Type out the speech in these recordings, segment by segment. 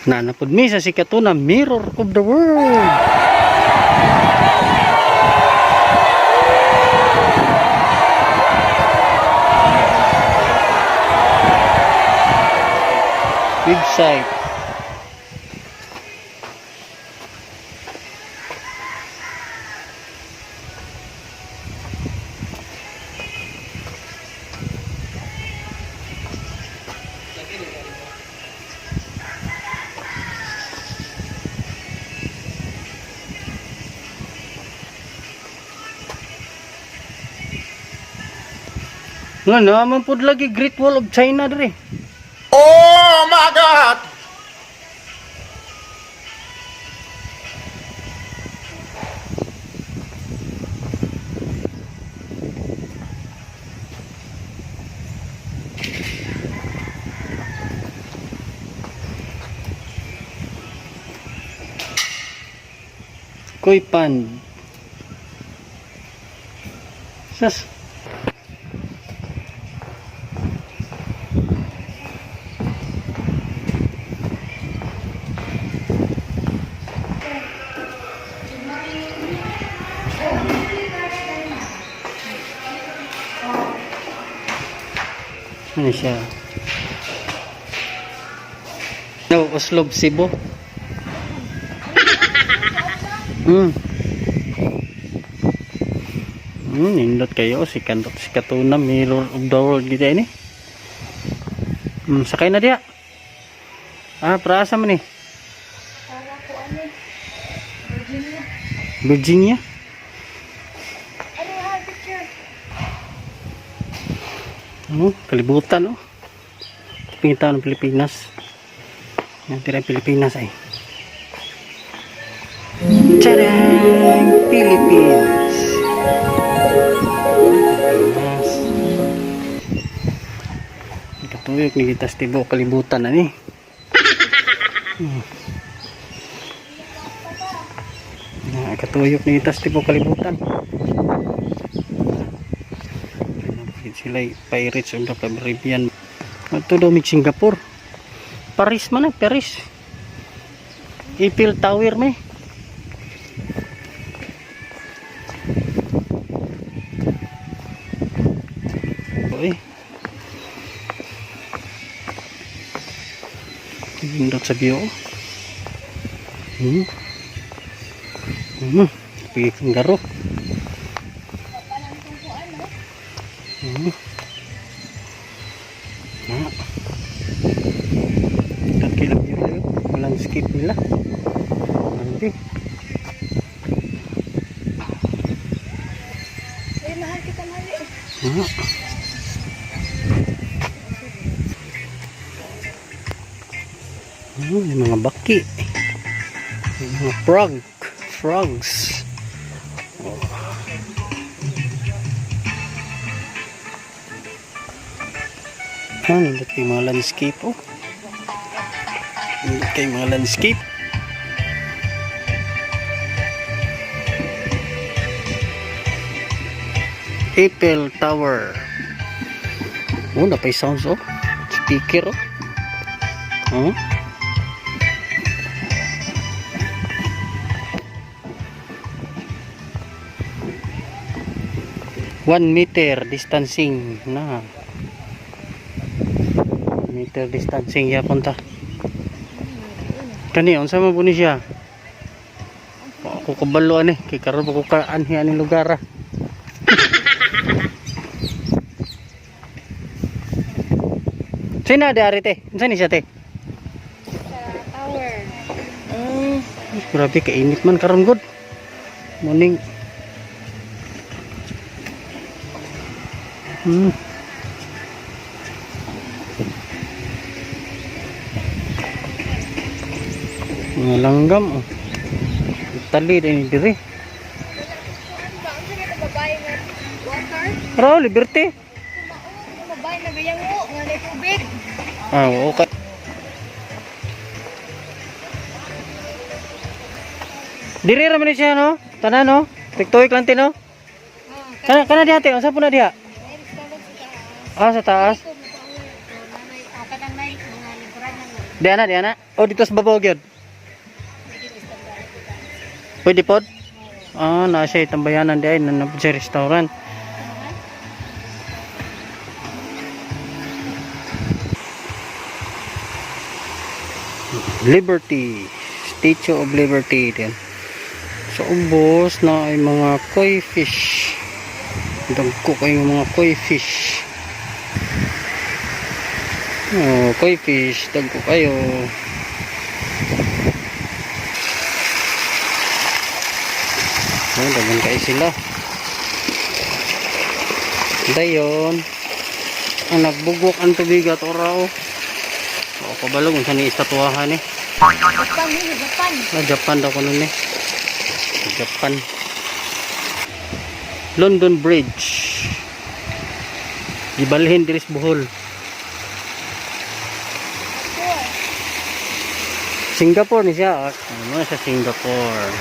Naa na pud mi sa Sikatuna, Mirror of the World. Website. Nga naman pud lagi Great Wall of China dire. Oh my God! Koi Pond. Sas. Ano siya? No, Oslob, Cebu. Nindot kayo si Kandot si Katuna, Mirror of the World kita ini. Sakay na diya. Ah, praasa man eh. Para ko ano? Virginia. Virginia. Ano ha, picture? Oh, kalibutan oh. Pingita ng Pilipinas. Yan, tira yung Pilipinas ay. Tadang! Philippines. Pilipinas. Katuyok ni kita sa tibuok kalibutan na ni. Na, katuyok ni kita sa tibuok kalibutan. Sila Pirates of the Caribbean. Ito daw may Singapore. Paris man eh, Paris. Eiffel Tower may. Oy. Pindot sa view. Pigi kanggaro. Na. Pindot kay lang view nila. Landscape nila. Grabe. Eh, mahal kita, mahal eh. May mga baki. May mga frog. Frogs. Oh. Ah, nindot kay mga landscape oh. Nindot kay mga landscape. Eiffel Tower. Oh, napay sounds oh. Speaker oh. Huh? 1 meter distancing na. Meter distancing ya punta. Kani unsa man po ni siya? Wa ako kabalo ani kay karon pa ko ka anhi aning lugar ah. Sina di ari te? Unsa ni siya te? Sa tower. Grabe kainit man karon gud. Morning. Mga langgam oh. Tali din ni dire. Ano ba? Ang sige babae nga water? Pero liberty. Kumao, ang babae na gayango, nga na tubig. Ah, okay. Dire ra man ni siya no? Tanan no? Tiktoik lang ti no? Ah, Kana kana diha te, unsa po na diha? may restaurant sa taas. Ah, sa taas. Ito, may tower. Ito, nanay, ah, kanang may mga lingkuran na nga. Di ana, di ana. O dito sa babaw gyud. Pwede pod? Ah, naa siya tambayanan di ay na sa restaurant. Liberty, Statue of Liberty din. So ubos na ay mga koi fish. Dagko kayo mga koi fish. Oh, koi fish, dagko kayo. Oh, daghan kayo sila. Dayon. Ang nagbugok ang tubig at ora oh. O kabalo kung saan ni estatuahan eh. Japan, eh, Japan. Ah, Japan daw ko nun eh. Japan. London Bridge. Gibalhin diri sa Bohol. Singapore ni siya. Ano sa Singapore?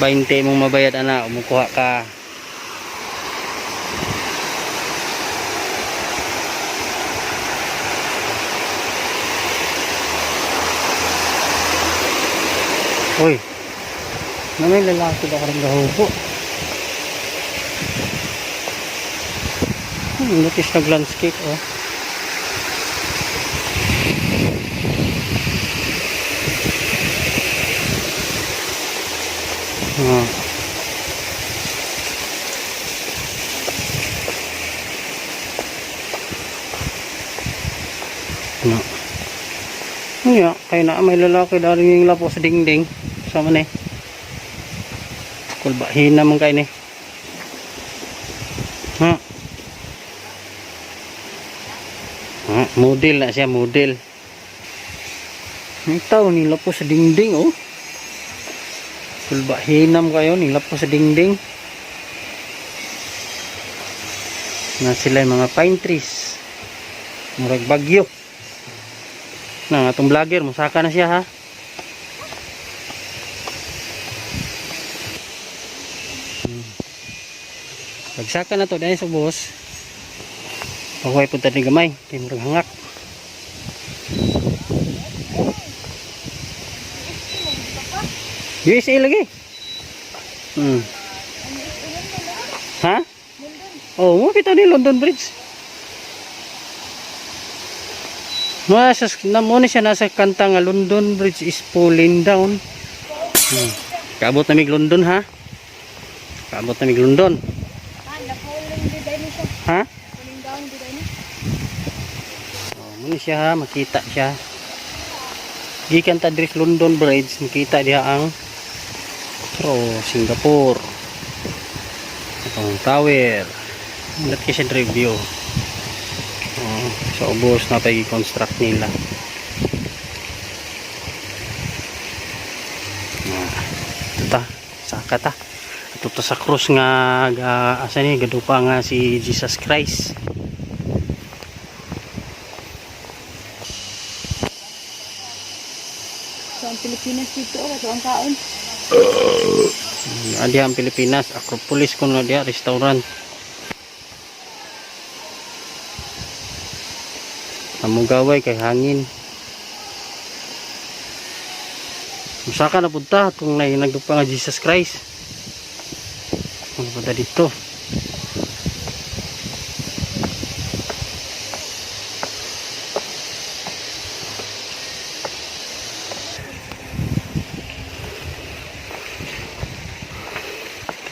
20 mong mabayad ana, umukuha ka. Uy. Na may lalaki daw karong gahubo. Notice nag landscape oh. Ah. No. Nga, kaya na may lalaki dari yung lapo sa dingding. Sama ni. Kulbahin naman kayo ni. Ha? Ha, model na siya, model. Ang tao nila po sa dingding, oh. Kulbahinam kayo, nila po sa dingding. Na sila yung mga pine trees. Murag bagyo. Na atong vlogger, musaka na siya ha. Pagsaka na to dahil sa boss. Pakuhay punta ni gamay, kay murag hangak. USA lagi. Ha? Oh, mo kita ni London Bridge. Masa na mo ni siya nasa kanta nga London Bridge is falling down. Kaabot na mig London ha. Kaabot na mig London. Ah, na-falling di dahil siya. Ha? Falling down di dahil. Oh, mo ni siya ha, makita siya. Gikan ta diri sa London Bridge, makita diha ang Pro Singapore. Itong tower. Mulat kay siya diri view. Oh, sa ubos na pag construct nila. Ah, ito ta, saka ta. Ito ta sa cross nga ga, asa ni gadupa nga si Jesus Christ. So, ang Pilipinas dito, oh, ito ang kaon. Diha ang Pilipinas, Acropolis kuno diha restaurant. Amugaway kay hangin. Musaka na punta kung nay nagdupa nga Jesus Christ. Ano punta dito?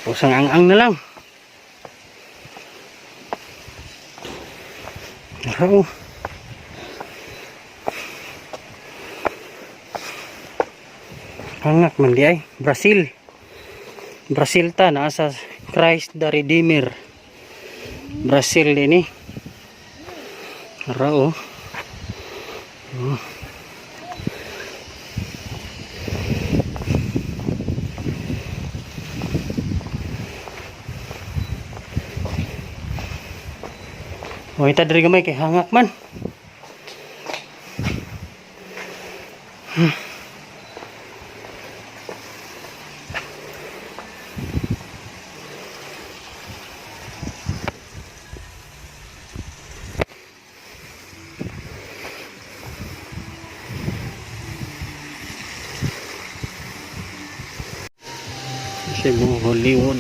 Tapos ang ang-ang na lang. Araw. Hangak man di ay. Brazil. Brazil ta naa sa Christ the Redeemer. Brazil din eh. Araw. Oh. Oh, ita diri gamay kay hangak man. Cebu, Hollywood.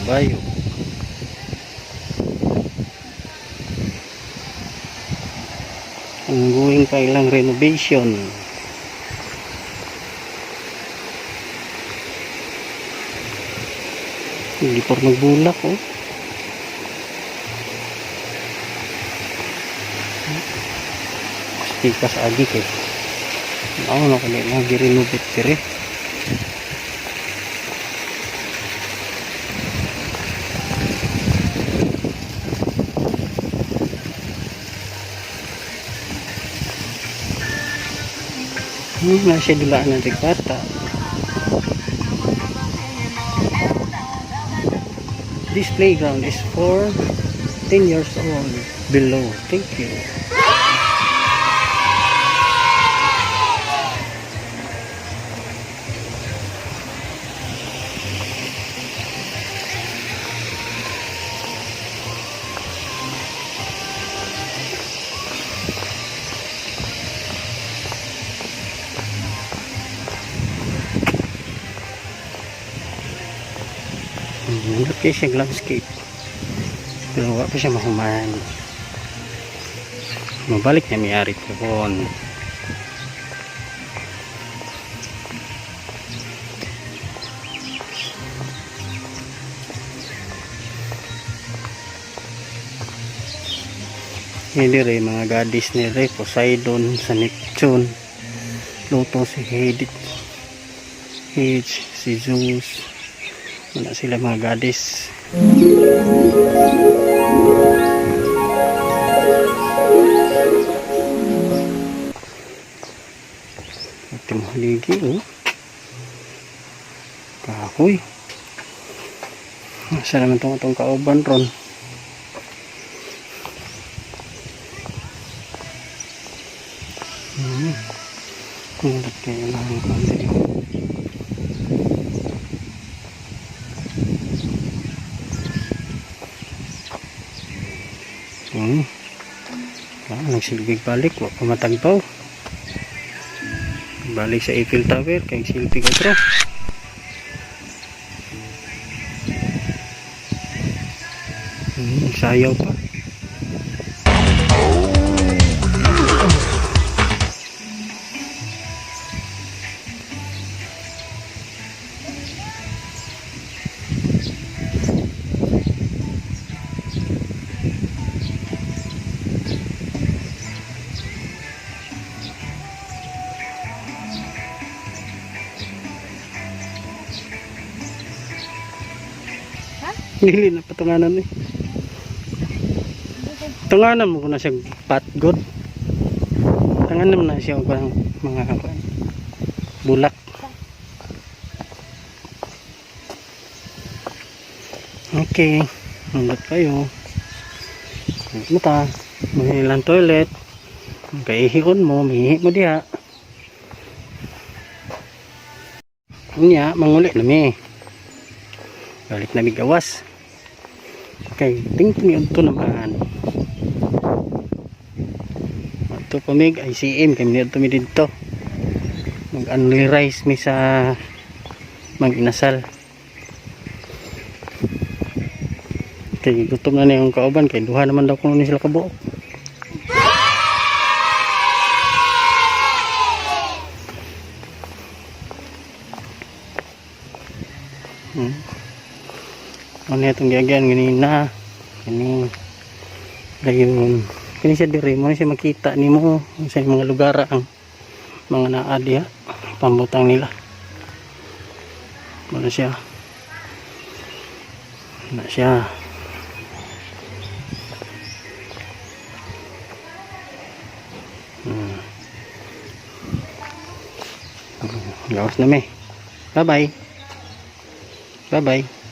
Kabayo. Ongoing pa ilang renovation. Hindi pa magbulak, oh. Pikas agi kay. Ako na kani mga girenovate dire. Na siya dulaan ng bata. This playground is for 10 years old below. Thank you. Okay siya landscape. Pero wa pa siya mahuman. Mabalik na miyari po. Hindi rin mga goddess ni Re, Poseidon, sa Neptune, Pluto, si Hades, Hades, si Zeus. Wala sila mga goddess. Ito mo haligi, oh. Kahoy. Nasa naman itong kauban ron. Nindot kayo lang ang konti. Ah, nagsilbig balik, wa pa matagbaw. Balik sa Eiffel Tower, kay silbi ko bro. Sayaw pa. Dili na patunganan eh. Tunganan mo ko na siya patgod. Tanganan mo na siya og parang mga kuan, bulak. Okay, nindot kayo. Mo ta, may ilang toilet. Kaihikon mo, mihi mo diha. Unya, manguli na mi. Balik na mi gawas. Okay, tingting yun to naman. Ito pa mig ICM kami nito mi didto. Mag only rice mi sa Mang Inasal. Kay gutom na na yung kauban kay duha naman daw kuno ni sila kabuok. Ano itong giagyan ganina kini dayon kini siya diri mo na siya makita nimo sa mga lugar ang mga naa diha pambutang nila mo na siya na siya. Gawas na mi. Bye bye. Bye bye.